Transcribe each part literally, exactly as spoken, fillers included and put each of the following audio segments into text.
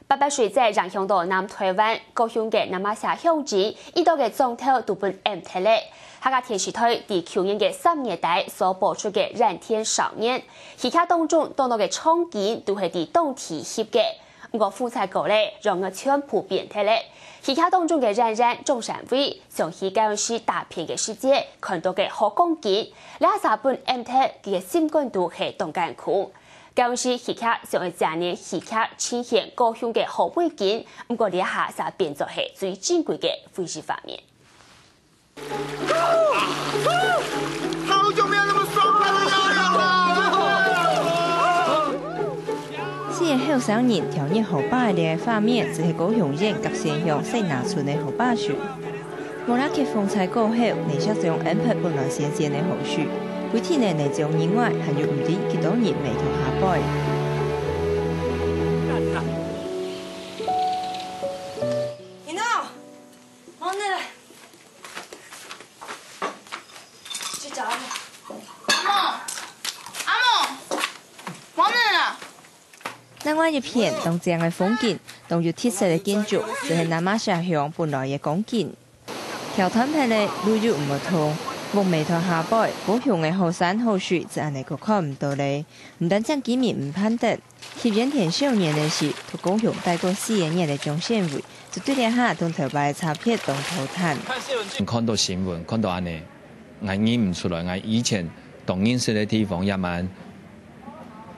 八八水災影響到南臺灣，高雄个那瑪夏鄉鎮，已多个莊頭都分淹忒了。客家電視臺在舊年个三月底所播出个藍天少年，戲劇當中當多个場景都係在當地翕个。毋過風災過了，樣仔全部變忒了。戲劇當中个演員鍾山偉，想起該央時大片个時節，看到个好光景，這下分淹忒，佢个心肝肚係當艱苦。 該央時戲劇想愛借年戲劇呈現高雄个好風景，毋過這下煞變做係最珍貴个回憶畫面。好久沒有那麼爽快的尿尿了。四个後生人跳入河壩个畫面，就係高雄縣甲仙鄉西林村个河壩區。 無啦，佢風災過後，泥石將淹忒本來鮮鮮个河水，規定个泥漿以外，還有毋知幾多人埋到下背。你呢？忙呢？去找阿母。阿母，阿母，忙呢啊！ 另外一片當靚个風景，當有特色个建築，就係那瑪夏鄉本來个光景。橋斷忒了，路又毋會通，屋埋到下背，高雄个好山好水就恁仔過看毋到了。毋單淨居民毋盼得，翕藍天少年个時，對高雄帶過四個月个鍾先偉，就對這下同頭擺个差別當大嘆。看到新聞，看到恁仔， 𠊎認毋出來，𠊎以前當認識个地方，也蠻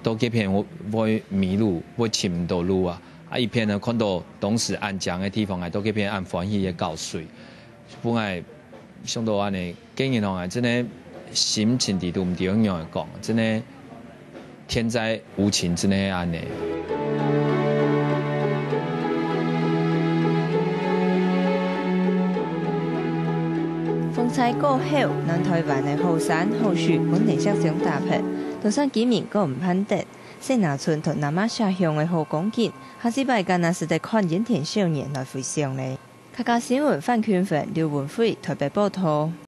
到該片會會迷路，會尋毋到路啊。啊，一片呢，看到當時恁靚个地方，𠊎到該片恁歡喜个搞水，分𠊎想到恁仔，該日吼，𠊎真个心情底肚毋知愛仰仔講，真个 天災無情真个係恁仔。風災過後，南臺灣个好山好水分泥石將打忒，就算居民過毋盼得，西林村同那瑪夏鄉个好光景，下一擺敢若使得看藍天少年來回想了。客家新聞范坤芬、劉文輝臺北報導。